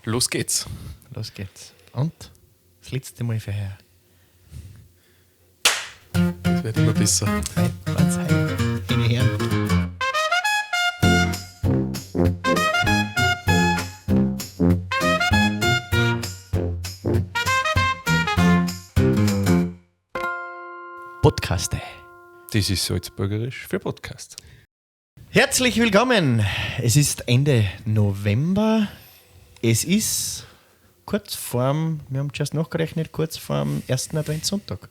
Los geht's. Los geht's. Und das letzte Mal für heuer. Es wird immer besser. Wenn's heil, meine Herren. Podcaste. Das ist Salzburgerisch für Podcast. Herzlich willkommen. Es ist Ende November. Es ist kurz vorm, wir haben just nachgerechnet, kurz vorm ersten Adventssonntag.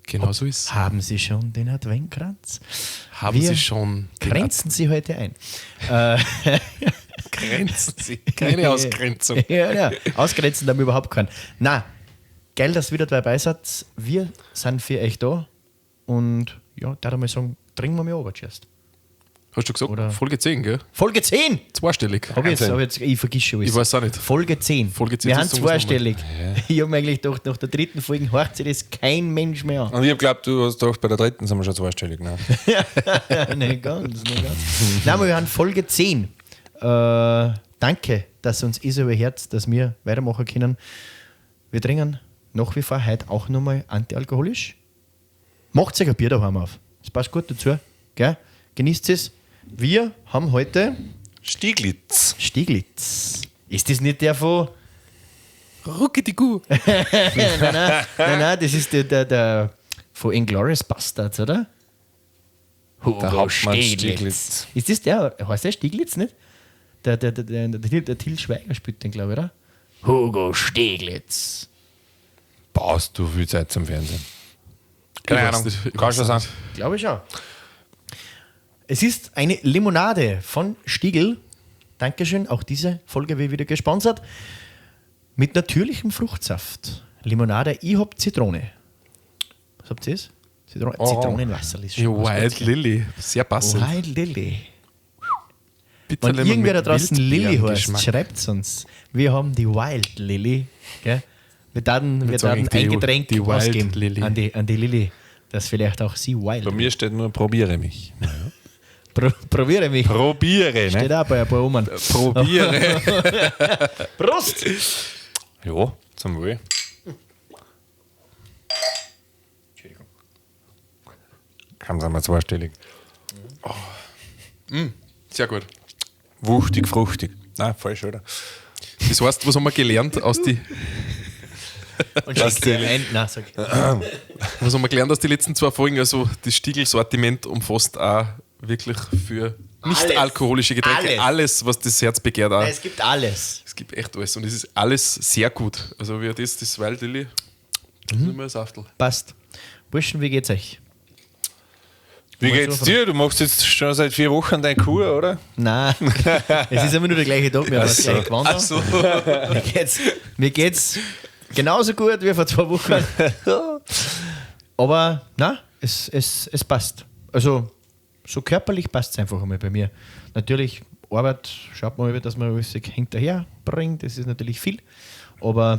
Genau so ist Haben Sie schon den Adventkranz? Haben Wir Sie schon den Grenzen Sie heute ein. Grenzen Sie. Keine Ausgrenzung. Ja, ja. Ausgrenzen haben wir überhaupt keinen. Na, geil, dass ihr wieder dabei seid. Wir sind für euch da. Und ja, da mal sagen, trinken wir mal runter, zuerst. Hast du gesagt? Oder- Folge 10, gell? Folge 10! Zweistellig. Hab ich jetzt, hab ich jetzt, ich vergiss schon alles. Ich weiß auch nicht. Folge 10. Folge 10 Wir haben ist sowas zweistellig. Ich habe mir eigentlich gedacht, nach der dritten Folge horcht sich das kein Mensch mehr an. Und ich hab glaubt, du hast gedacht, bei der dritten sind wir schon zweistellig. Ne? nicht ganz, nicht ganz. Nein, aber wir haben Folge 10. Danke, dass uns ist über Herz, dass wir weitermachen können. Wir trinken nach wie vor heute auch nochmal antialkoholisch. Macht euch ein Bier daheim auf. Das passt gut dazu. Gell? Genießt es. Wir haben heute Stieglitz. Stieglitz. Ist das nicht der von. Ruckedigu. Nein, nein, nein, nein, das ist der von Inglourious Bastards, oder? Hugo Der Hauptmann Stieglitz. Ist das der? Heißt der Stieglitz nicht? Der Til Schweiger spielt den, glaube ich, oder? Hugo Stieglitz. Baust du viel Zeit zum Fernsehen? Keine Ich weiß Ahnung. nicht, ich Kannst weiß du sagen? Glaube ich schon. Es ist eine Limonade von Stiegel. Dankeschön, auch diese Folge wird wieder gesponsert. Mit natürlichem Fruchtsaft. Limonade, ich hab Zitrone. Was habt ihr? Zitrone, Oh. Zitronenwasser ist Ja, schon was Wild Gutes. Lily. Sehr passend. Wild Lily. Bitter Wenn Lemon irgendwer da mit draußen Lilly heißt, Wildbeerengeschmack. schreibt uns. Wir haben die Wild Lily. Gell? Wir werden, wir sagen werden ein die- Getränk die Wild ausgeben Lily. An die Lilly, dass vielleicht auch sie Wild. Bei mir steht nur, probiere mich. Probiere mich. Probiere, Steht ne? auch bei ein paar Omen. Probiere. Prost! ja, zum Wohl. Entschuldigung. Kam sind wir zweistellig. Sehr gut. Wuchtig, fruchtig. Nein, falsch, oder? Das heißt, was haben wir gelernt aus die, Und schenk dir ein. Nein, sag. was haben wir gelernt aus die letzten zwei Folgen? Also, das Stiegel-Sortiment umfasst auch wirklich für nicht-alkoholische Getränke Alles. alles. was das Herz begehrt. Auch. Es gibt alles. Es gibt echt alles und es ist alles sehr gut. Also, wie das Wild Lily, das ist nur ein Saftel. Passt. Burschen, wie geht's euch? Wie geht's dir? Du machst jetzt schon seit 4 Wochen deine Kur, oder? Nein, es ist immer nur der gleiche Tag, wir haben das gleiche gewandert. Ach so. Mir geht's genauso gut wie vor 2 Wochen. Aber na, es passt. Also so körperlich passt es einfach einmal bei mir. Natürlich, Arbeit schaut man immer, dass man alles hinterher bringt. Das ist natürlich viel. Aber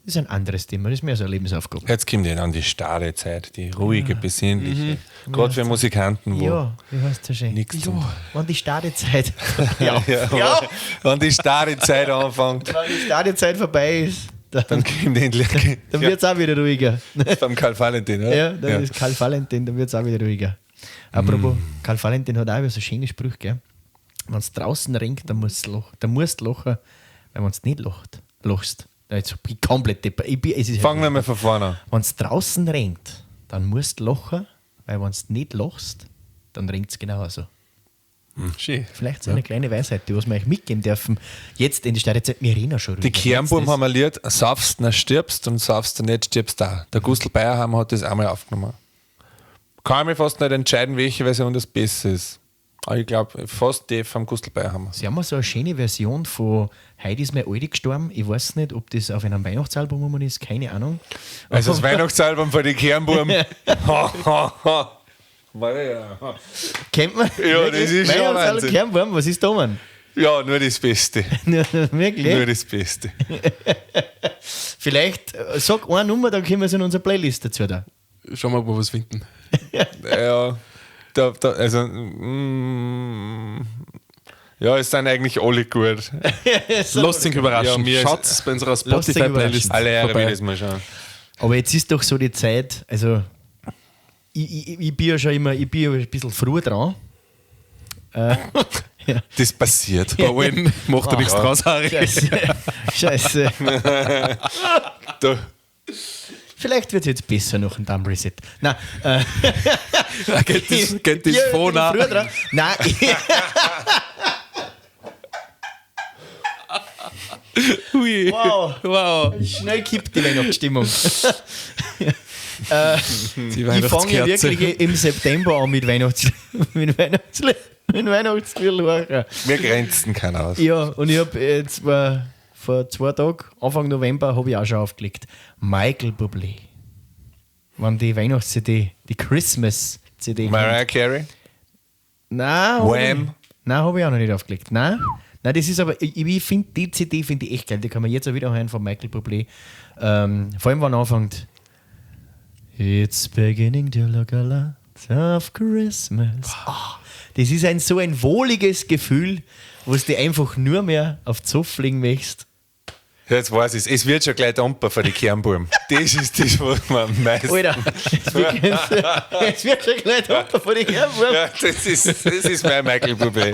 das ist ein anderes Thema. Das ist mehr so eine Lebensaufgabe. Jetzt kommt ja dann die starre Zeit, die ruhige, besinnliche. Gerade für Musikanten, wo Ja, wie heißt das schön? nichts zum Wenn die Stadezeit ja. Ja, ja. Wenn die starre Zeit anfängt, Wenn die Stadezeit vorbei ist, dann, dann kommt endlich dann wird es auch wieder ruhiger. beim Karl Valentin, oder? Ja, dann ist Karl Valentin, dann wird es auch wieder ruhiger. Apropos, Karl Valentin hat auch wieder so schöne Sprüche, gell? Wenn es draußen regnet, dann musst du lachen, dann musst du lachen, weil wenn es nicht lachst, dann jetzt bin ich komplett deppert. Ich bin, es ist Fangen wir mal von vorne an. Wenn es draußen regnet, dann musst du lachen, weil wenn du nicht lachst, dann regnet es genauso. Schön. Vielleicht so eine kleine Weisheit, die was wir euch mitgeben dürfen. Jetzt in die Stadtzeit, wir reden ja schon Die drüber. Kernbuben Jetzt haben ein Lied, saufst, dann stirbst und saufst, nicht stirbst da. Der Gustl Bayerhammer hat das einmal aufgenommen. Kann ich mich fast nicht entscheiden, welche Version das besser ist. Aber ich glaube, fast die vom Gustl Bayerhammer. Sie haben mal so eine schöne Version von Heute ist mein Alte gestorben. Ich weiß nicht, ob das auf einem Weihnachtsalbum rum ist, keine Ahnung. Also das Weihnachtsalbum von den Kernbuben. Ha, ha, ha. Maria. Kennt man? Ja, das ist schon Weihnachtsalbum Wahnsinn. Kernbaum, was ist da, Mann? Ja, nur das Beste. Wirklich? Nur das Beste. Vielleicht, sag eine Nummer, dann können wir es in unsere Playlist dazu da. Schauen wir, ob wir was finden. Ja, da, also, Ja, es sind eigentlich alle gut. Lasst sich überraschen. Ja, Schaut bei unserer Spotify-Playlist. Alle Ehre will das mal schauen. Aber jetzt ist doch so die Zeit, also ich bin ja schon immer, ich bin ja ein bisschen früh dran. Ja. Das passiert. Owen macht da nichts draus, Harry. Scheiße. Scheiße. Vielleicht wird es jetzt besser nach dem Dumb Reset. Nein. Geht das Phone an? Nein. Hui. Wow. Wow. Schnell kippt die Weihnachtsstimmung. Ich fange ja wirklich im September an mit Weihnachtslieder. Wir grenzen keiner aus. Ja, und ich habe jetzt vor 2 Tagen, Anfang November, habe ich auch schon aufgelegt. Michael Bublé. Wenn die Weihnachts-CD, die Christmas-CD. Mariah Carey? Nein. Wham? Nein, habe ich auch noch nicht aufgelegt. Nein. Nein, das ist aber, ich finde die CD finde ich echt geil. Die kann man jetzt auch wieder hören von Michael Bublé. Vor allem, wenn er anfängt. It's beginning to look a lot of Christmas. Oh, das ist ein so ein wohliges Gefühl, wo du dich einfach nur mehr auf die Sofa legen möchtest. Jetzt weiß ich es. Es wird schon gleich damper für die Kernbuben. Das ist das, was man am meisten. Alter, es wird schon gleich damper für die Kernbuben. Ja, das ist mein Michael Bublé.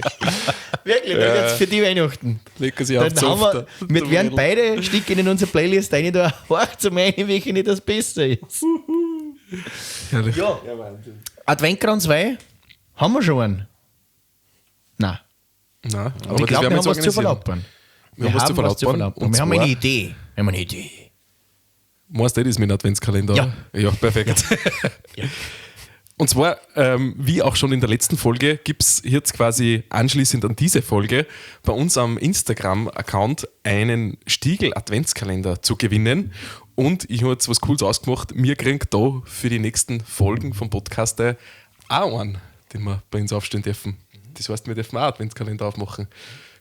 Wirklich, das jetzt für die Weihnachten. Legen sie auf die Sofa. Wir werden beide Stücke in unsere Playlist rein, da horcht zum einen, welche nicht das Beste ist. Herrlich. Ja. Adventkranz 2, haben wir schon einen? Nein. Nein, aber ich glaube, wir haben was zu verlautbaren. Wir haben was zu verlautbaren. Wir haben eine Idee. Wir haben eine Idee. Meinst du das mit dem Adventskalender? Ja. Ja, perfekt. Ja. Und zwar, wie auch schon in der letzten Folge, gibt es jetzt quasi anschließend an diese Folge bei uns am Instagram-Account einen Stiegl-Adventskalender zu gewinnen. Und ich habe jetzt was Cooles ausgemacht. Wir kriegen da für die nächsten Folgen vom Podcast auch einen, den wir bei uns aufstellen dürfen. Das heißt, wir dürfen auch Adventskalender aufmachen.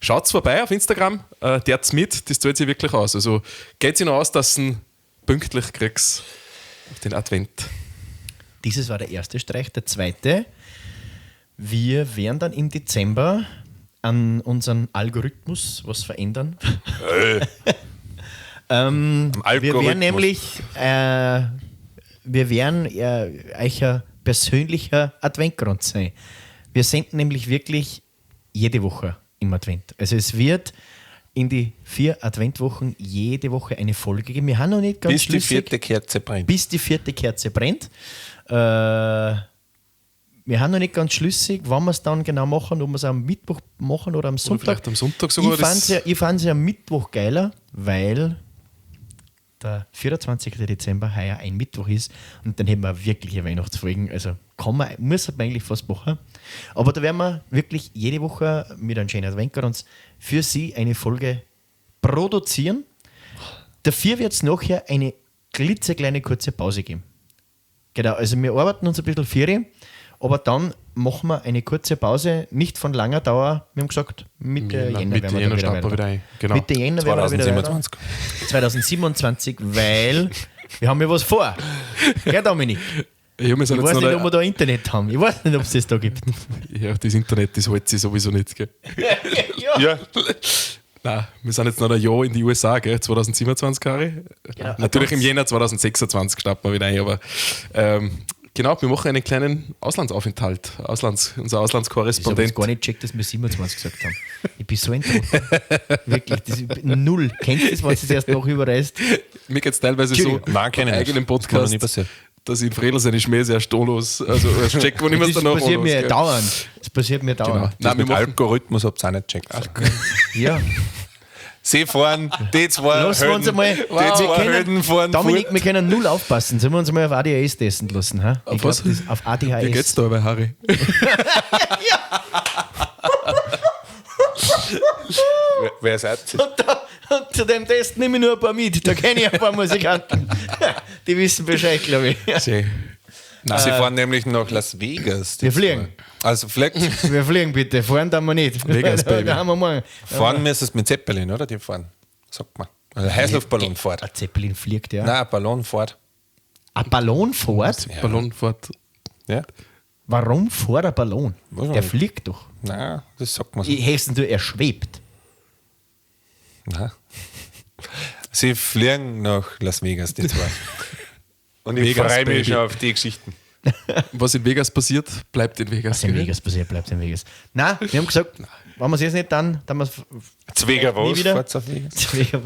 Schaut's vorbei auf Instagram, dert's mit, das zahlt sich wirklich aus. Also geht sich noch aus, dass du ihn pünktlich kriegst auf den Advent. Dieses war der erste Streich. Der zweite, wir werden dann im Dezember an unseren Algorithmus was verändern. Wir werden nämlich euch ein persönlicher Adventkranz sein. Wir senden nämlich wirklich jede Woche im Advent. Also es wird in die 4 Adventwochen jede Woche eine Folge geben. Wir haben noch nicht ganz bis schlüssig, die 4. Kerze brennt. Bis die 4. Kerze brennt. Wir haben noch nicht ganz schlüssig, wann wir es dann genau machen, ob wir es am Mittwoch machen oder am Sonntag. Oder vielleicht am Sonntag sogar. Ich fand es ja am Mittwoch geiler, weil der 24. Dezember heuer ein Mittwoch ist und dann hätten wir wirkliche Weihnachtsfolgen. Also kann man, muss man eigentlich fast machen. Aber da werden wir wirklich jede Woche mit einem schönen Adventkranz für Sie eine Folge produzieren. Dafür wird es nachher eine klitzekleine kurze Pause geben. Genau, also wir arbeiten uns ein bisschen Ferien, aber dann machen wir eine kurze Pause, nicht von langer Dauer. Wir haben gesagt, Mitte Jänner werden wir wieder wieder ein. Genau. Mitte Jänner werden wir wieder weiter. 2027, weil wir haben ja was vor. Ja, Dominik. Ja, wir sind ich jetzt weiß nicht, ob wir da Internet haben. Ich weiß nicht, ob es das da gibt. Ja, das Internet, das hält sich sowieso nicht. Gell? Ja. Ja. Nein, wir sind jetzt noch ein Jahr in die USA, gell? 2027, Harry. Genau. Natürlich im Jänner 2026 starten wir wieder ein, aber genau, wir machen einen kleinen Auslandsaufenthalt. Unser Auslandskorrespondent. Ich habe gar nicht gecheckt, dass wir 27 gesagt haben. Ich bin so ein Trottel. Wirklich, das ist null. Kennst du das, wenn du es erst noch überreißt? Mir geht es teilweise so, Nein, im eigenen Podcast, dass ich in Fredel seine Schmäh sehr stohlos, also erst check, wo ich mir das danach passiert mir dauernd. Das passiert mir dauernd. Genau. Nein, mit Algorithmus habt ihr auch nicht gecheckt. Ja. Sie fahren, die zwei Lassen wir uns einmal, die zwei Helden fahren. Dominik, wir können null aufpassen. Sollen wir uns mal auf ADHS testen lassen? Ha? Auf was? Glaub, das, auf ADHS. Wie geht's da bei Harry? Ja. Wer seid ihr? Und zu dem Test nehme ich nur ein paar mit. Da kenne ich ein paar Musikanten. Die wissen Bescheid, glaube ich. Schön. Nein. Sie fahren nämlich nach Las Vegas. Wir fliegen. Also fliegt. Wir fliegen bitte. Fahren da wir nicht. Vegas, Baby. Da haben wir morgen. Fahren müssen es mit Zeppelin, oder? Die fahren. Sagt man. Also Heißluftballon fährt. Ein Zeppelin fliegt, ja. Nein, ein Ballon fährt. Ein Ballon fährt? Ja. Ballon fährt. Ja. Warum vor der Ballon? Weiß man Der nicht. fliegt doch. Nein, das sagt man so. Ich heißt nur, er schwebt. Nein. Sie fliegen nach Las Vegas, die zwei. Und ich Vegas, freue mich Baby. schon auf die Geschichten. Was in Vegas passiert, bleibt in Vegas. Was in gell? Vegas passiert, bleibt in Vegas. Nein, wir haben gesagt, wenn wir es jetzt nicht dann, dann wir es Zwega Nie was? wieder. Fahrt's auf Vegas? Vegas.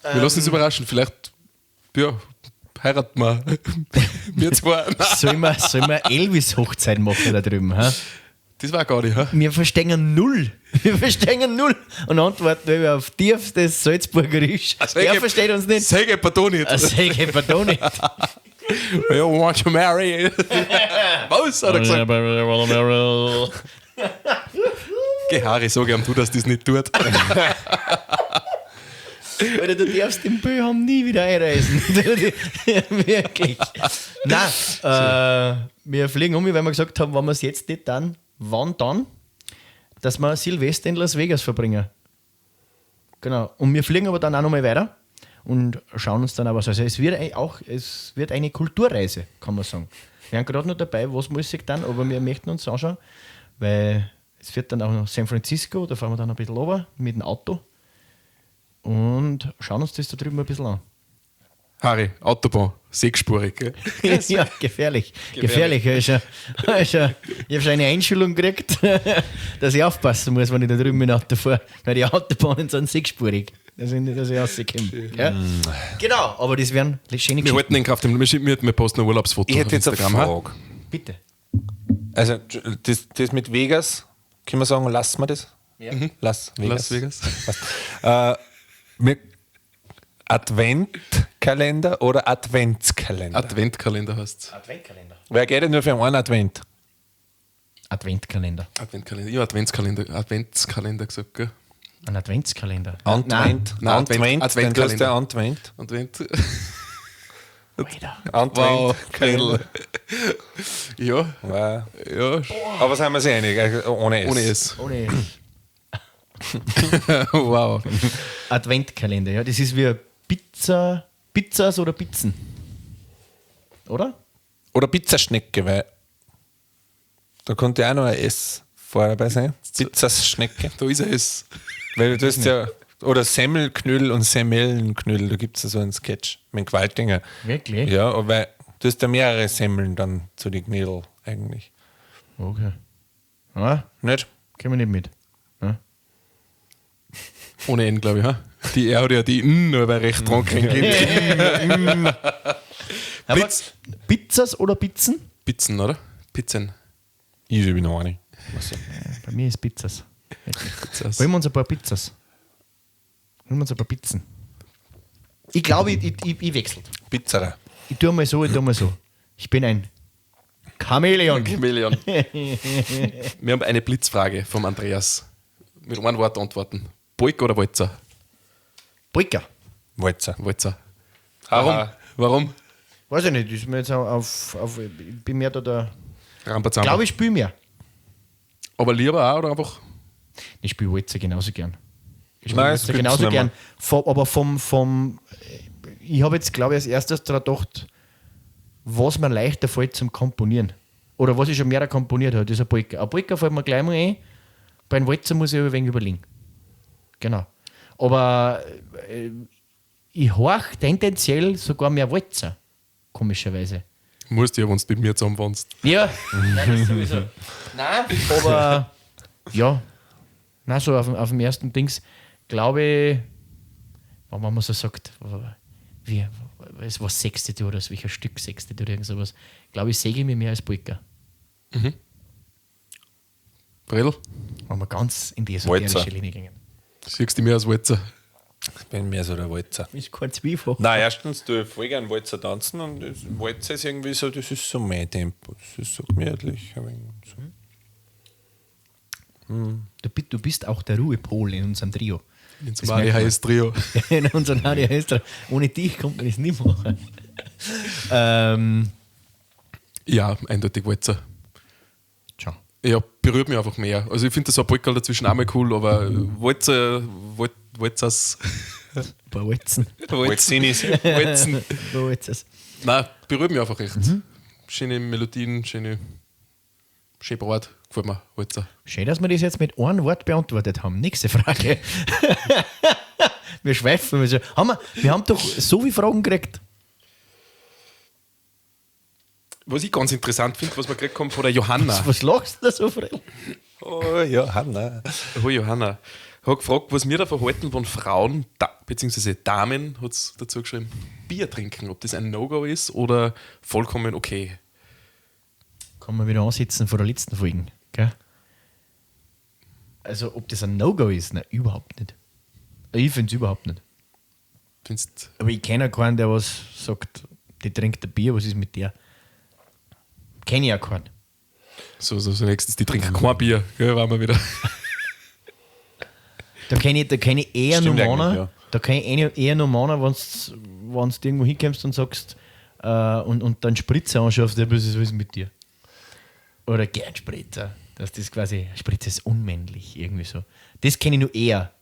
Wir lassen uns überraschen. Vielleicht, ja, heiraten wir. Wir zwei. Nein, Sollen wir, sollen wir Elvis-Hochzeit machen da drüben? Ha? das war gar nicht. Ha? Wir verstehen null. Wir verstehen null. Und antworten wir auf tiefstes Salzburgerisch. Er versteht uns nicht. Sag etwa da nicht. Das sag ich pardon nicht. You want to marry? Was hat er gesagt? Geh, Harry, sag ihm du, dass das nicht tut. Alter, du darfst den Böham nie wieder einreisen. Wirklich. Nein, wir fliegen um, weil wir gesagt haben, wenn wir es jetzt nicht dann, wann dann? Dass wir Silvester in Las Vegas verbringen. Genau. Und wir fliegen aber dann auch nochmal weiter und schauen uns dann aber so. Also es wird auch, es wird eine Kulturreise, kann man sagen. Wir sind gerade noch dabei, was muss ich dann, aber wir möchten uns anschauen, weil es wird dann auch noch San Francisco, da fahren wir dann ein bisschen runter mit dem Auto und schauen uns das da drüben ein bisschen an. Harry, Autobahn, sechsspurig. Gell? ja, gefährlich. Gefährlich. Ist ja, ist ja, ich habe schon eine Einschulung gekriegt, dass ich aufpassen muss, wenn ich da drüben mit dem Auto fahre, weil die Autobahnen sind sechsspurig. Da sind nicht, dass ich rauskomme. Ja? Genau, aber das wären schöne Wir Geschichten. halten den Kraft, wir posten ein Urlaubsfoto Ich hätte auf jetzt eine Instagram. ha? Frage. Bitte. Also, das mit Vegas, können wir sagen, lassen wir das? Ja. Las Vegas. Las Vegas. Passt. Adventkalender oder Adventskalender? Adventkalender heißt Adventkalender. Wer geht denn nur für einen Advent? Adventkalender. Adventkalender. Ich habe Adventskalender, Adventskalender gesagt, gell? Ein Adventskalender. Advent. Nein, Advent. Advent- Dann tust du Adventkalender. Advent. Advent. Alter. Wow, Adventkalender. Ja, Wow. ja. Aber sind wir sich einig? Also ohne S. Ohne S. Ohne Wow. Adventkalender, ja. Das ist wie Pizza, Pizzas oder Pizzen. Oder? Oder Pizzaschnecke, weil da konnte ja auch noch ein S vorher dabei sein. Pizzaschnecke. Da ist es. Weil du hast ja, oder Semmelknödel und Semmelnknödel, da gibt es ja so einen Sketch mit dem Gewaltinger. Wirklich? Ja, aber weil du hast ja mehrere Semmeln dann zu den Knödel eigentlich. Okay. Ja, Nicht? können wir nicht mit. Ja. Ohne N, glaube ich. Ha? Die R hat ja die N, nur weil recht dran kein Aber Blitz. Pizzas oder Pizzen? Pizzen, oder? Pizzen. Ich bin noch eine. Bei mir ist Pizzas. Pizzas. Holen wir uns ein paar Pizzas. Holen wir uns ein paar Pizzen. Ich glaube, ich wechsle. Pizzeria. Ich tue mal so, ich tue mal so. Ich bin ein Chamäleon. Chamäleon. Wir haben eine Blitzfrage vom Andreas. Mit einem Wort antworten. Polk oder Walzer? Polka. Walzer. Walzer. Warum? Aha. Warum? Weiß ich nicht, ist mir jetzt auf ich bin mehr da der. Rambazamba. Glaube ich, spiele mehr. Aber lieber auch oder einfach? Ich spiele Walzer genauso gern. Ich spiele Nein, es Walzer gibt's genauso nicht mehr. gern. Aber vom ich habe jetzt, glaube ich, als erstes daran gedacht, was mir leichter fällt zum Komponieren. Oder was ich schon mehr komponiert habe, das ist ein Polka. Ein Polka fällt mir gleich mal ein, bei einem Walzer muss ich ein wenig überlegen. Genau. Aber ich horch tendenziell sogar mehr Walzer, komischerweise. Musst du ja, wenn du mit mir zusammen wohnst. Ja, nein, das sowieso. Nein, aber ja, nein, so auf dem ersten Dings, glaube ich, wenn man so sagt, wie, was sechste du oder aus welcher Stück sechste du oder irgend sowas, glaube ich, säge ich mich mehr als Polka. Bredel, Wenn wir ganz in die esoterische Walzer. Linie gingen. siehst du mehr als Walzer? Ich bin mehr so der Walzer. Ist kein Zweifel. Nein, erstens, du voll gern Walzer tanzen und das Walzer ist irgendwie so, das ist so mein Tempo. Das ist so gemütlich. ein wenig So. Du bist auch der Ruhepol in unserem Trio. In Das unserem merkt man. ADHS Trio. In unserem ADHS Trio. Ohne dich kommt man das nicht machen. Ja, eindeutig Walzer. Ciao. Ja, berührt mich einfach mehr. Also ich finde das so ein Polka dazwischen auch mal cool, aber Walzer, Walzers, Ein paar Walzen. Walzen, Walzinis. Walzen. Ein paar Walzers. Nein, berührt mich einfach echt. schöne Melodien, schön Brot, gefällt mir. Holzer. Schön, dass wir das jetzt mit einem Wort beantwortet haben. Nächste Frage. Wir schweifen. Wir haben doch so viele Fragen gekriegt. Was ich ganz interessant finde, was wir gekriegt haben von der Johanna. Was lachst du da so, Fred? Oh, Johanna. Oh, Johanna. Hat gefragt, was wir davon halten, wenn Frauen, beziehungsweise Damen, hat es dazu geschrieben, Bier trinken. Ob das ein No-Go ist oder vollkommen okay. Kann man wieder ansetzen von der letzten Folge. Gell? Also, ob das ein No-Go ist? Nein, überhaupt nicht. Ich finde es überhaupt nicht. Findest Aber ich kenne keinen, der was sagt, die trinkt ein Bier, was ist mit der? Kenne ich ja keinen. So nächstes, die trinken kein Bier, gell, waren wir wieder. Da kenne ich eher nur Männer, ja. Da kenne ich eher nur Männer, wenn du irgendwo hinkommst und sagst und dann Spritzer anschaffst, was ist mit dir? Oder gern Spritzer. Dass das quasi, Spritzer ist unmännlich, irgendwie so. Das kenne ich nur eher,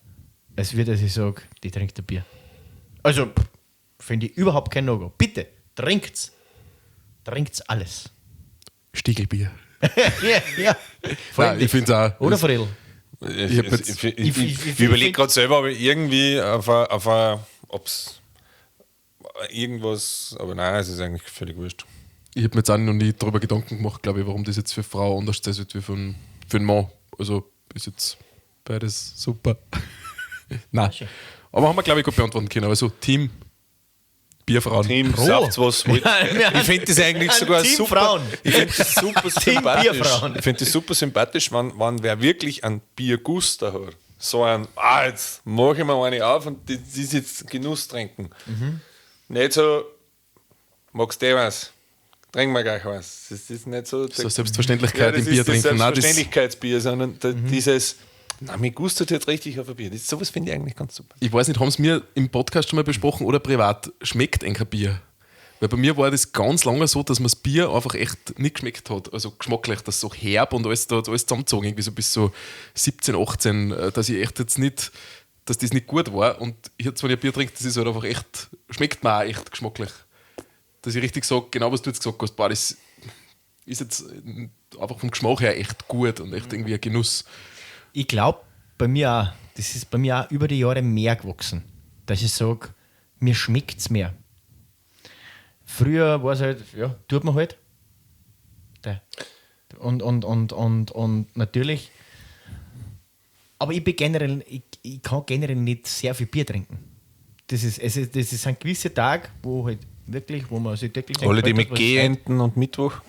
als wir, dass ich sage, die trinkt ein Bier. Also, finde ich überhaupt kein No-Go. Bitte, trinkt's. Trinkt's alles. Stiegelbier. Ja. Nein, ich finde es auch. Oder Fredl? Ich überlege gerade selber, ob ich irgendwie ob's irgendwas, aber nein, es ist eigentlich völlig wurscht. Ich habe mir jetzt auch noch nie darüber Gedanken gemacht, glaube ich, warum das jetzt für Frau anders ist als für einen Mann. Also ist jetzt beides super. Nein. Aber haben wir, glaube ich, gut beantworten können. Also Team Bierfrauen. Team sagt was. Ich finde das eigentlich sogar Team super. Frauen. Ich finde das super sympathisch. Bierfrauen. Ich finde das super sympathisch, wenn wer wirklich einen Bierguster hat. So ein, jetzt mache ich mir eine auf und das ist jetzt Genuss trinken. Mhm. Nicht so, magst du was? Trink mal gleich was. Das ist nicht so. So Selbstverständlichkeit ja, im Bier trinken. Das Selbstverständlichkeitsbier, sondern dieses. Na, mir gustet jetzt richtig auf ein Bier. Sowas finde ich eigentlich ganz super. Ich weiß nicht, haben es mir im Podcast schon mal besprochen oder privat? Schmeckt ein Bier? Weil bei mir war das ganz lange so, dass mir das Bier einfach echt nicht geschmeckt hat. Also geschmacklich, das so herb und alles, da hat alles zusammengezogen. Irgendwie so bis so 17, 18, dass ich echt jetzt nicht, dass das nicht gut war. Und jetzt, wenn ich ein Bier trinke, das ist halt einfach echt, schmeckt mir auch echt geschmacklich. Dass ich richtig sage, genau was du jetzt gesagt hast, boah, das ist jetzt einfach vom Geschmack her echt gut und echt irgendwie ein Genuss. Ich glaube, bei mir auch, das ist bei mir auch über die Jahre mehr gewachsen, dass ich sage, mir schmeckt es mehr. Früher war es halt, ja, tut man halt. Und natürlich, aber ich bin generell, ich kann generell nicht sehr viel Bier trinken. Das ist ein gewisser Tag, wo halt wirklich, wo man sich wirklich... Alle, die mit G enden und Mittwoch.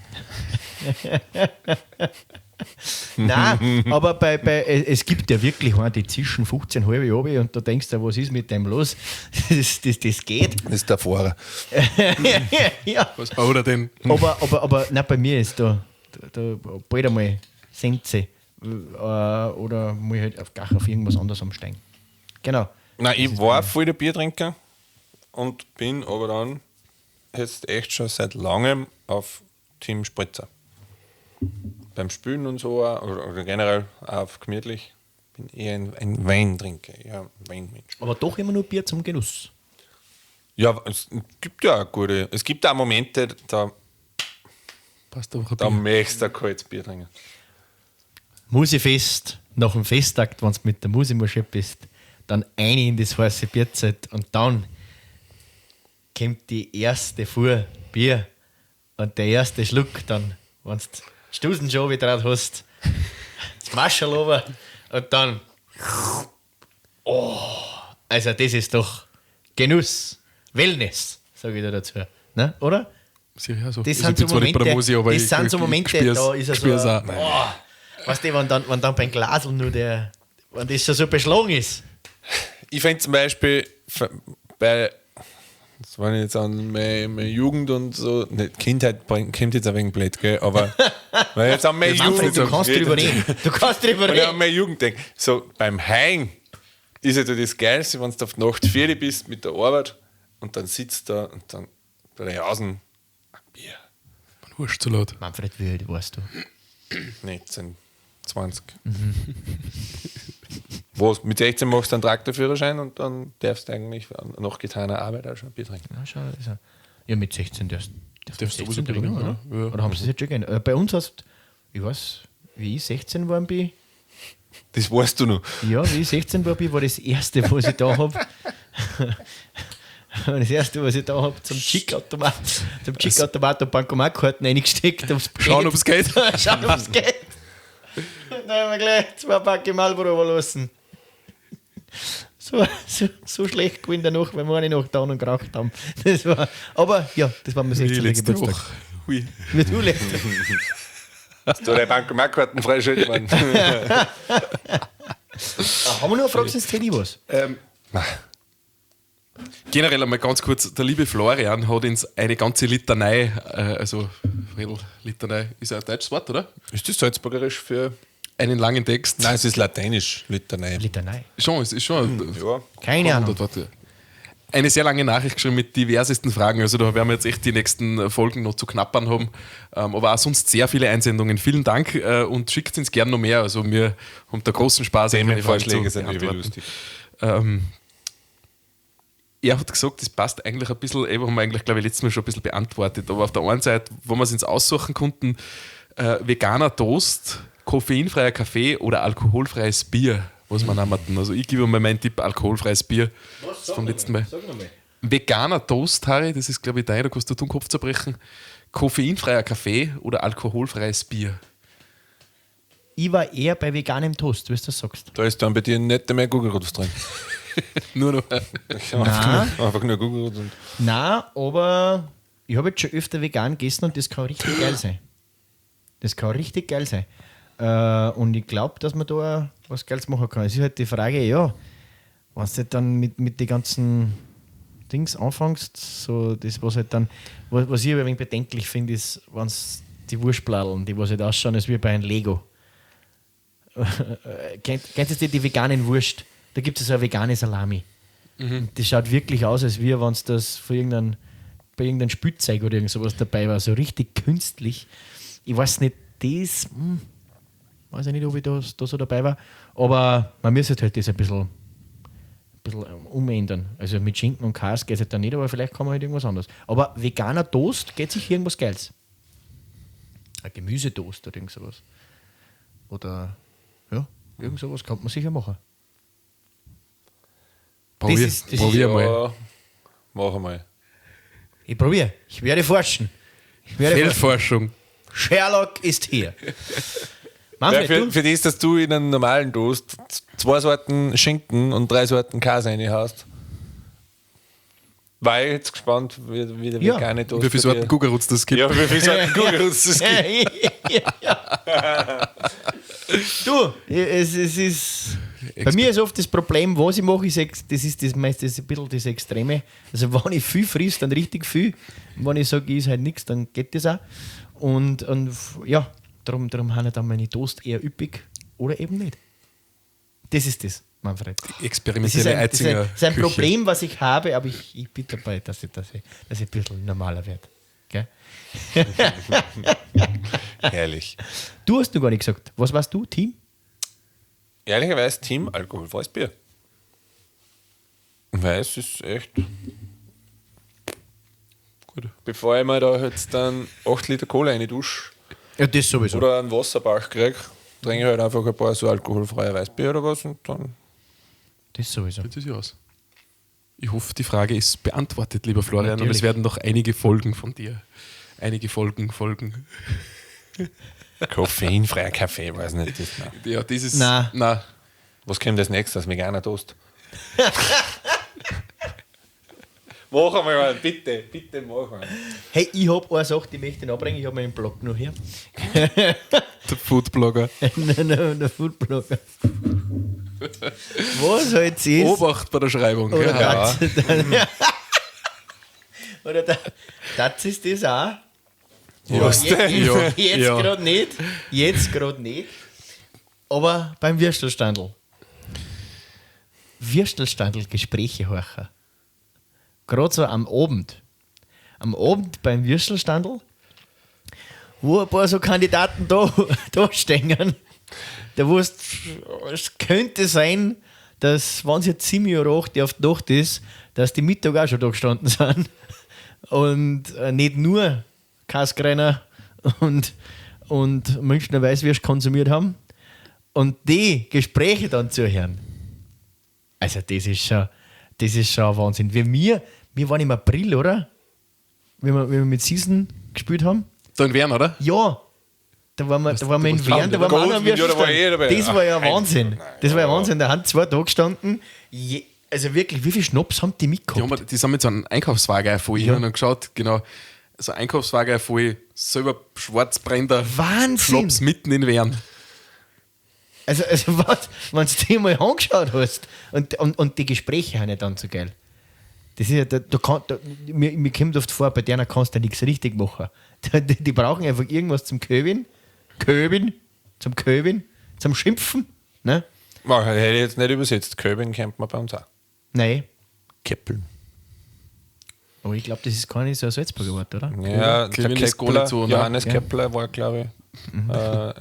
Nein, aber es gibt ja wirklich einen, die zischen 15 halbe Jahre und da denkst du, was ist mit dem los? Das geht. Das ist der Fahrer. Ja. Was baut er denn? Aber nein, bei mir ist da bald einmal Sense oder muss ich halt auf irgendwas anderes umsteigen. Genau. Nein, ich war voll der Biertrinker und bin aber dann jetzt echt schon seit langem auf Team Spritzer. Beim Spülen und so oder generell auf gemütlich. Bin eher ein Weintrinker, ja, Weinmensch. Aber doch immer nur Bier zum Genuss. Ja, es gibt ja auch gute. Es gibt auch Momente, da passt einfach ein da Bier. Möchtest du ein kaltes Bier trinken. Musifest, nach dem Festtakt, wenn du mit der Musimaschine bist, dann eine in das heiße Bierzelt und dann kommt die erste Fuhr Bier und der erste Schluck dann, wenn du Stusen schon wieder hast, das Mascherl runter und dann. Oh, also das ist doch Genuss, Wellness, sage ich da dazu. Ne? Oder? Sicher, so. Das Also sind so ich bin zwar nicht bei der Momente, Musi, aber das sind so Momente, da ist er so. Oh, weißt du, wenn dann beim Glasl nur der, wenn das schon so beschlagen ist. Ich finde zum Beispiel bei, das war jetzt an meine Jugend und so, nicht, Kindheit kommt jetzt ein wenig blöd, gell, aber wenn ich jetzt an meine Manfred, Jugend du kannst drüber reden. Du kannst drüber Wenn ich an reden. meine Jugend denke, so beim Heim ist ja das Geilste, wenn du auf die Nacht fertig bist mit der Arbeit und dann sitzt da und dann bei der Jausen ein Bier. Man huscht zu laut. Manfred, wie alt warst du? 19, 20. Was, mit 16 machst du einen Traktorführerschein und dann darfst du eigentlich nach getaner Arbeit auch schon ein Bier trinken. Na, schau, also, ja, mit 16 darfst Darfst du sowieso 16 bringen, oder? Ja. Ja. Oder haben sie es jetzt schon geändert? Bei uns hast, ich weiß, wie ich 16 geworden bin. Das weißt du noch. Ja, wie ich 16 war, bin, war das erste, was ich da habe. Das erste, was ich da habe, zum Chick-Automat, zum Chick-Automat und Bankomatkarten reingesteckt. Ob's Schauen, ob es geht. Schauen, ob es geht. Dann haben wir gleich 2 Packe Marlboro lassen. So, so, so schlecht gewesen danach, weil wir eine Nacht da und geraucht haben. Das war, aber ja, das war mein 16. Wie letzte Geburtstag. Woche. Hui. Wie du letzte Hast du deine Bankomatkarten freischalten? Mann? Haben wir noch eine Frage, sonst hätte ich was. Generell einmal ganz kurz, der liebe Florian hat uns eine ganze Litanei, also Friedl, Litanei ist ja ein deutsches Wort, oder? Ist das salzburgerisch für... Einen langen Text. Nein, es ist lateinisch, Litanei. Litanei. Schon, es ist schon. Ja. Keine Ahnung. Warte. Eine sehr lange Nachricht geschrieben mit diversesten Fragen. Also da werden wir jetzt echt die nächsten Folgen noch zu knappern haben. Aber auch sonst sehr viele Einsendungen. Vielen Dank und schickt uns gern noch mehr. Also wir haben da großen Spaß. Themenvorschläge sind irgendwie irgendwie lustig. Er hat gesagt, das passt eigentlich ein bisschen, eben haben wir eigentlich, glaube ich, letztes Mal schon ein bisschen beantwortet. Aber auf der einen Seite, wo wir es uns aussuchen konnten, veganer Toast, koffeinfreier Kaffee oder alkoholfreies Bier, was wir nehmen. Also ich gebe mal meinen Tipp, alkoholfreies Bier. Das vom letzten Mal. Veganer Toast, Harry, das ist, glaube ich, dein, da kannst du den Kopf zerbrechen. Koffeinfreier Kaffee oder alkoholfreies Bier? Ich war eher bei veganem Toast, wie du das sagst. Da ist dann bei dir nicht mehr Gugelrutz drin. Nur noch. Einfach nur Gugelrutz. Und Nein, aber ich habe jetzt schon öfter vegan gegessen und das kann richtig geil sein. Das kann richtig geil sein. Und ich glaube, dass man da was Geiles machen kann. Es ist halt die Frage, ja, wenn du halt dann mit den ganzen Dings anfängst, so das, was halt dann, was ich ein wenig bedenklich finde, ist, wenn es die Wurstbladeln, die was halt ausschauen, als wie bei einem Lego. Kennt ihr die veganen Wurst? Da gibt es so eine vegane Salami. Und das schaut wirklich aus, als wie wenn es das von irgendeinem, bei irgendeinem Spielzeug oder irgend sowas dabei war. So richtig künstlich. Ich weiß nicht, das, weiß ich nicht, ob ich da so dabei war. Aber man müsste halt das ein bisschen umändern. Also mit Schinken und Käse geht es halt dann nicht, aber vielleicht kann man halt irgendwas anderes. Aber veganer Toast geht sich irgendwas Geiles. Ein Gemüsetoast oder irgend sowas. Oder ja, irgend sowas kann man sicher machen. Probier mal. Ja, mach einmal. Ich probiere. Ich werde forschen. Feldforschung. Sherlock ist hier. Ja, Manfred, für das, dass du in einem normalen Toast 2 Sorten Schinken und 3 Sorten Käse reinhaust, war ich jetzt gespannt, wie der vegane Toast. Wie viele Sorten Gugelrutz das gibt. Ja, wie viele Sorten Gugelrutz das gibt. Ja. Du, es ist. Bei mir ist oft das Problem, was ich mache, ist, das ist das meistens ein bisschen das Extreme. Also, wenn ich viel friss, dann richtig viel. Wenn ich sage, ich ist halt nichts, dann geht das auch. Und ja, darum haben ich dann meine Toast eher üppig oder eben nicht. Das ist das, Manfred. Experimentelle Das ist ein Problem, was ich habe, aber ich bin dabei, dass ich ein bisschen normaler werde. Gell? Herrlich. Du hast noch gar nicht gesagt. Was warst du, Team? Ehrlicherweise Team alkoholfreies Bier. Weil es ist echt gut. Bevor ich mir da jetzt dann 8 Liter Cola rein dusche Ja, das sowieso. oder einen Wasserbach kriege, trinke ich halt einfach ein paar so alkoholfreie Weißbier oder was und dann. Das sowieso. Das ist ja aus. Ich hoffe, die Frage ist beantwortet, lieber Florian. Natürlich. Und es werden noch einige Folgen von dir. Einige Folgen folgen. Koffeinfreier Kaffee, weiß nicht. Das, nein. Ja, das ist. Nein. Nein. Was kommt als nächstes? Veganer Toast. Mach einmal, bitte, bitte mach mal. Hey, ich hab eine Sache, die möchte ich noch bringen. Ich hab meinen Blog noch hier. Der Foodblogger. Nein, der Foodblogger. Was halt ist. Obacht bei der Schreibung. Oder gell? das, oder das ist das auch. Was denn? Ja. Jetzt Ja. gerade nicht. Jetzt gerade nicht. Aber beim Würstelstandl. Würstelstandl Gespräche horchen. Gerade so am Abend. Am Abend beim Würstelstandl, wo ein paar so Kandidaten da stehen. Da wusst, es könnte sein, dass, wenn es jetzt 7:08 Uhr auf die Nacht ist, dass die Mittag auch schon da gestanden sind. Und nicht nur Kaskreiner und Münchner Weißwürst konsumiert haben. Und die Gespräche dann zu hören, also das ist schon Wahnsinn. Wir waren im April, oder? Wie wir mit Season gespielt haben. Da in Wern, oder? Ja. Da waren wir in Wern, da waren wir auch noch am Würstelstand. Das war ja Wahnsinn. Das war ja Wahnsinn. Da haben 2 da gestanden. Also wirklich, wie viel Schnaps haben die mitgehabt? Die sind mit so einem Einkaufswagen voll hin und geschaut, genau. So ein Einkaufswagen voll, selber schwarzbrennender Schnaps mitten in Wern. Also was, wenn du dir mal angeschaut hast und die Gespräche sind ja dann so geil. Das ist ja, mir kommt oft vor, bei denen kannst du ja nichts richtig machen. Die brauchen einfach irgendwas zum Köbin, zum Schimpfen. Ne? Hätte ich jetzt nicht übersetzt. Köbin kennt man bei uns auch. Nein. Keppeln. Aber ich glaube, das ist gar nicht so ein Salzburger Wort, oder? Ja, der Kepler, so, ne? Johannes Kepler war, glaube ich.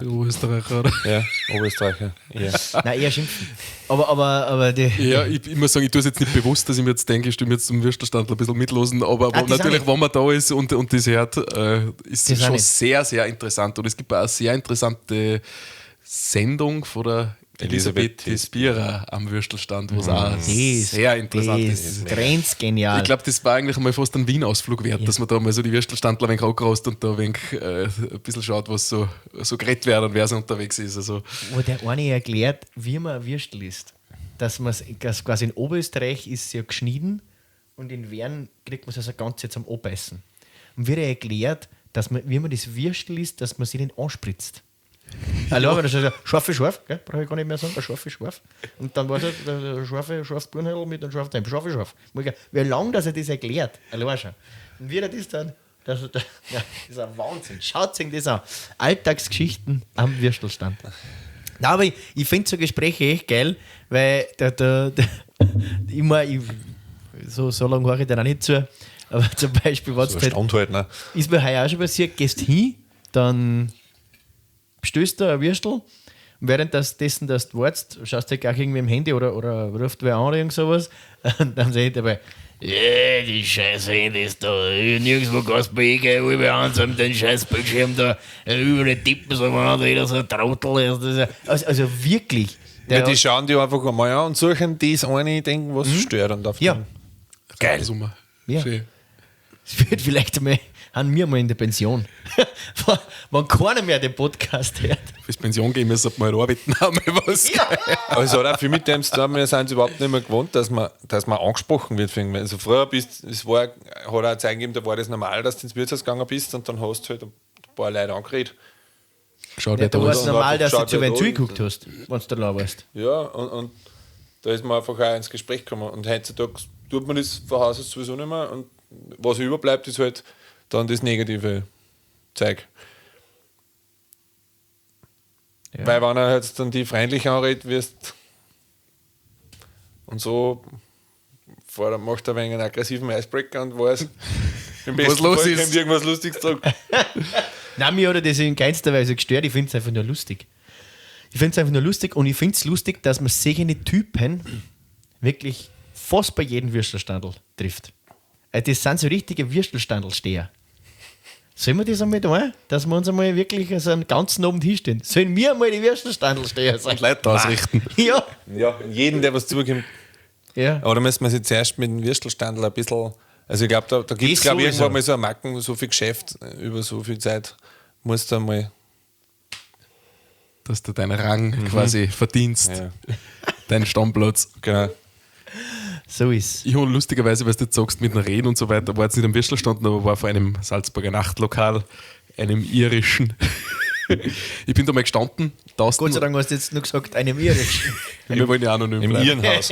Oberösterreicher, oder? Ja, Oberösterreicher. Ja. Nein, eher schimpfen. Aber die. Ja, ich muss sagen, ich tue es jetzt nicht bewusst, dass ich mir jetzt denke, ich stimme jetzt zum Würstelstandl ein bisschen mitlosen, aber natürlich, wenn man da ist und das hört, ist es schon sehr, sehr interessant. Und es gibt auch eine sehr interessante Sendung von der Elisabeth Spira am Würstelstand, was auch sehr interessant ist. Grenzgenial. Ich glaube, das war eigentlich einmal fast ein Wien-Ausflug wert, dass man da mal so die Würstelstandler ein wenig angerast und da ein wenig, ein bisschen schaut, was so geredet wird und wer so unterwegs ist. Also. Wo der eine erklärt, wie man ein Würstel isst. Dass quasi in Oberösterreich ist es ja geschnitten und in Wern kriegt man es also ganz zum Abbeißen. Und wie er erklärt, dass man, wie man das Würstel isst, dass man sich nicht anspritzt. Allein, wenn er schon sagt, scharfe scharf, gell? Brauche ich gar nicht mehr sagen, scharfe scharf. Und dann war es halt der scharfe Birnhöll mit einem scharfen Teig, scharfe scharf. Wie lange, dass er das erklärt, allein schon. Und wie er das dann, das ist ein Wahnsinn. Schaut sich das an. Alltagsgeschichten am Würstelstand. Nein, aber ich finde so Gespräche echt geil, weil so lange höre ich dann auch nicht zu. Aber zum Beispiel, was so halt, ne? Ist mir heuer auch schon passiert, gehst hin, dann stößt da ein Würstel und während dessen, dass du wartest, schaust du halt auch irgendwie im Handy oder ruft wer an oder irgend sowas und dann sehe ich dabei, yeah, die scheiß Handys da, nirgendwo kannst du hingehen, überall an den scheiß Bildschirm da, überall tippen so umeinander, jeder so ein Trottel. Also wirklich. Ja, die schauen die einfach einmal an und suchen das eine, denken, was stört. Und auf ja. Geil. Ja. Schön. Es wird vielleicht einmal, haben wir mal in der Pension. Wenn keiner mehr den Podcast hört. Fürs Pension gehen müssen, wir mal arbeiten haben. Was. Ja. Aber es hat auch viel mit dem zu tun, wir sind es überhaupt nicht mehr gewohnt, dass man angesprochen wird. Also früher hat auch eine Zeit gegeben, da war das normal, dass du ins Wirtshaus gegangen bist und dann hast du halt ein paar Leute angeredet. Geschaut, ja, da war es normal, dass du zu wem zugeguckt hast, wenn du da warst. Ja, und da ist man einfach auch ins Gespräch gekommen. Und heutzutage tut man das von Haus aus sowieso nicht mehr. Und was überbleibt, ist halt dann das negative Zeug. Ja. Weil wenn er jetzt dann die freundlich anredet, wirst und so macht er wegen einen aggressiven Icebreaker und weiß, im besten was los Fall ist. Kommt irgendwas Lustiges zurück. Nein, mir hat er das in keinster Weise gestört. Ich finde es einfach nur lustig. Ich finde es einfach nur lustig und ich finde es lustig, dass man solche Typen wirklich fast bei jedem Würstelstandl trifft. Das sind so richtige Würstelstandelsteher. Sollen wir das einmal tun, dass wir uns einmal wirklich so einen ganzen Abend hinstellen? Sollen wir einmal die Würstelstandelsteher sein? Und Leute ausrichten. Ja. Ja, jeden, der was zukommt. Ja. Aber da müssen wir sich zuerst mit dem Würstelstandl ein bisschen. Also ich glaube, da gibt es glaub, irgendwann mal so eine Macken, so viel Geschäft über so viel Zeit musst du einmal. Dass du deinen Rang quasi verdienst. Ja. Deinen Stammplatz. Genau. So ist. Ich habe lustigerweise, was du jetzt sagst, mit dem Reden und so weiter, war jetzt nicht am Würstelstand, aber war vor einem Salzburger Nachtlokal, einem irischen. Ich bin da mal gestanden. Gott sei Dank hast du jetzt nur gesagt, einem irischen. Wir wollen ja anonym Im bleiben. Irrenhaus.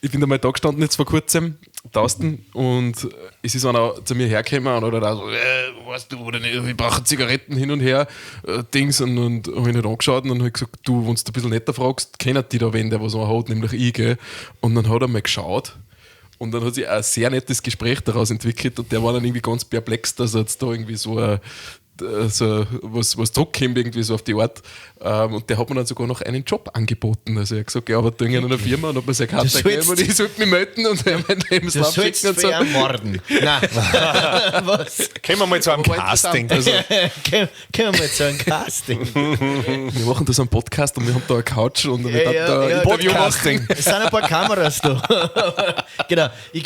Ich bin da mal da gestanden jetzt vor kurzem, draußen, und es ist einer zu mir hergekommen und hat auch so, weißt du, oder nicht, ich brauche Zigaretten hin und her, Dings, und habe ihn halt angeschaut und dann habe ich gesagt, du, wenn du ein bisschen netter fragst, kennen die da wen, der was hat, nämlich ich, gell? Und dann hat er mal geschaut. Und dann hat sich ein sehr nettes Gespräch daraus entwickelt und der war dann irgendwie ganz perplex, dass er jetzt da irgendwie so ein so was zurückkommt, irgendwie so auf die Art. Und der hat mir dann sogar noch einen Job angeboten. Also er hat gesagt, ich arbeite in einer Firma und hat mir seine Karte gegeben und ich sollte mich melden und er meinen Du Lebenslauf sollst schicken und für so. ihn morden. Nein. Was? Kommen wir mal zu einem Aber war Casting. interessant. Können wir mal zu einem Casting? Wir machen das am Podcast und wir haben da eine Couch und wir Ja, ja, da ja, ein ja. Interview machen. Podcasting. Es sind ein paar Kameras da. Genau. Wir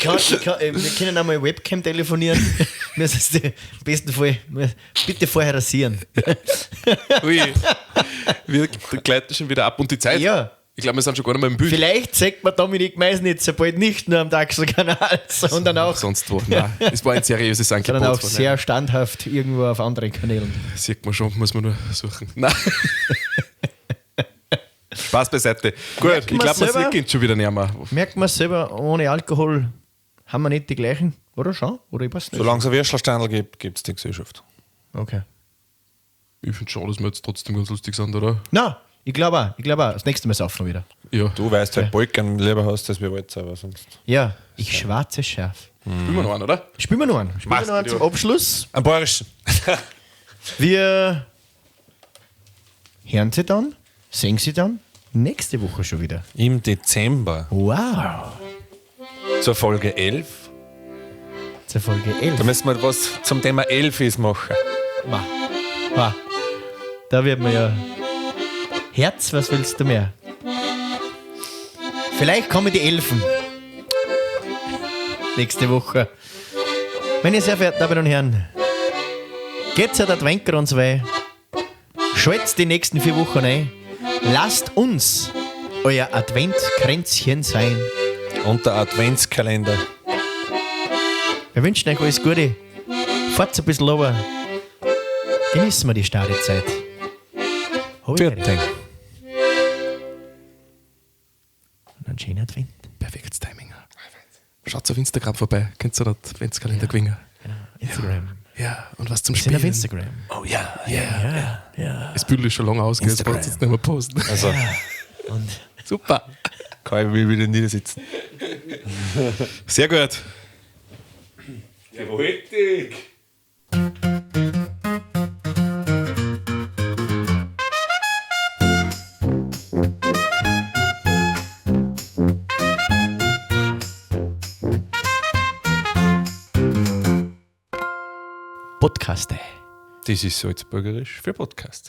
können einmal Webcam telefonieren. Wir müssen im besten Fall bitte vorher rasieren. Ui. Wir gleiten schon wieder ab und die Zeit. Ja. Ich glaube, wir sind schon gar nicht mehr im Bild. Vielleicht zeigt man Dominik Meisnitzer bald nicht nur am Dachselkanal, sondern auch, Sonst wo. Nein, es war ein seriöses Angebot. sondern auch von sehr standhaft irgendwo auf anderen Kanälen. Sieht man schon, muss man nur suchen. Nein. Spaß beiseite. Gut, Merkt ich man glaube, man selber? sieht ihn schon wieder nicht mehr. Merkt man selber, ohne Alkohol haben wir nicht die gleichen, oder schon? Oder ich weiß nicht. Solange es ein Würstelstandl gibt, gibt es die Gesellschaft. Okay. Ich finde schon, dass wir jetzt trotzdem ganz lustig sind, oder? Na, ich glaube auch, ich glaube auch. Das nächste Mal saufen wir wieder. Ja. Du weißt halt, Balkan lieber hast, als wir Walzer, aber sonst. Ja, ich schwarze Schaf. Spielen wir noch einen, oder? Spielen wir noch einen. Spielen wir noch einen zum Abschluss. Am Bayerischen. Wir hören sie dann, sehen sie dann nächste Woche schon wieder. Im Dezember. Wow. Zur Folge 11. Zur Folge 11. Da müssen wir was zum Thema Elfis machen. Ma. Ma. Da wird man ja. Herz, was willst du mehr? Vielleicht kommen die Elfen. Nächste Woche. Meine sehr verehrten Damen und Herren, geht's ja der Adventkranz wei. Schalt's die nächsten 4 Wochen ein. Lasst uns euer Adventkränzchen sein. Und der Adventskalender. Wir wünschen euch alles Gute. Fahrt's ein bisschen runter. Genießen wir die Startezeit. Hab ich Vierting. Und einen schönen Advent. Perfektes Timing. Schaut auf Instagram vorbei. Könnt ihr den Adventskalender gewinnen. Genau. Instagram. Ja, und was zum Wir sind Spielen. auf Instagram. Oh ja. Ja. Ja. Das Bild ist schon lange aus, gell? Das brauchst du jetzt nicht mehr posten. Also, Und Super. kann ich mich wieder niedersitzen. Sehr gut. Gewaltig. Podcaste. Das ist Salzburgerisch für Podcast.